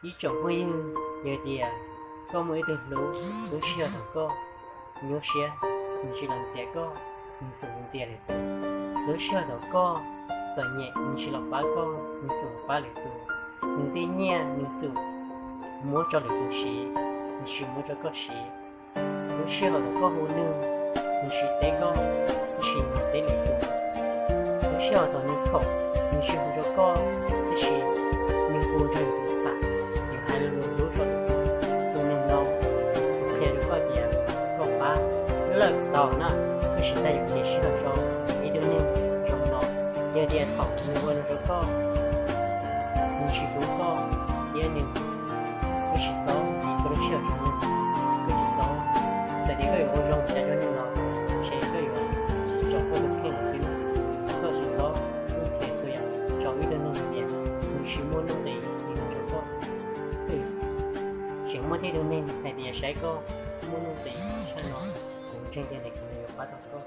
Ib tsoom phooj ywg, yog tias koj muaj ib tug hlub, lub sij hawm thaum koj nyuaj siab, nws tsis los ntxias koj, nws xum ntxias lwm tus. Lub sij hawm thaum koj txom nyem, nws tsis los pab koj, nws xum pab lwm tus. Nws tej nyiaj nws xum muab rau lwm tus siv, nws tsis muab rau koj siv. Lub sij hawm thaum koj hu nws, nws tsis teb koj, tab sis nws teb lwm tus. Lub sij hawm thaum nws khaum, nws tsis hu rau koj, tab sis nws hu rau lwm tus tham. Nws hais lus hlub rau lwm tus. Tus neeg no, kuv qhia rau koj tias koj pab lawm tau na, tab sis tab yuav cia sij hawm rau ib tug neeg zoo no. Yog tias thaum nws ua zoo rau koj, nws tsis hlub koj, thiab nws, koj tsis txhob dim koj lub sij hawm rau nws. Koj tsis txhob, txawm tias koj yuav ua zoo cas rau neeg no, ces koj yuav tsom koj tus kheej xwb. Koj tsis txhob ua tes txhua yam rau ib tug neeg hais tias nws tsis muaj nuj nqis li no rau koj. Tseem muaj tej tug neeg hais tias saib koj muaj nuj nqis tshaj no, kuv ntseeg tias nws yuav pab tau koj.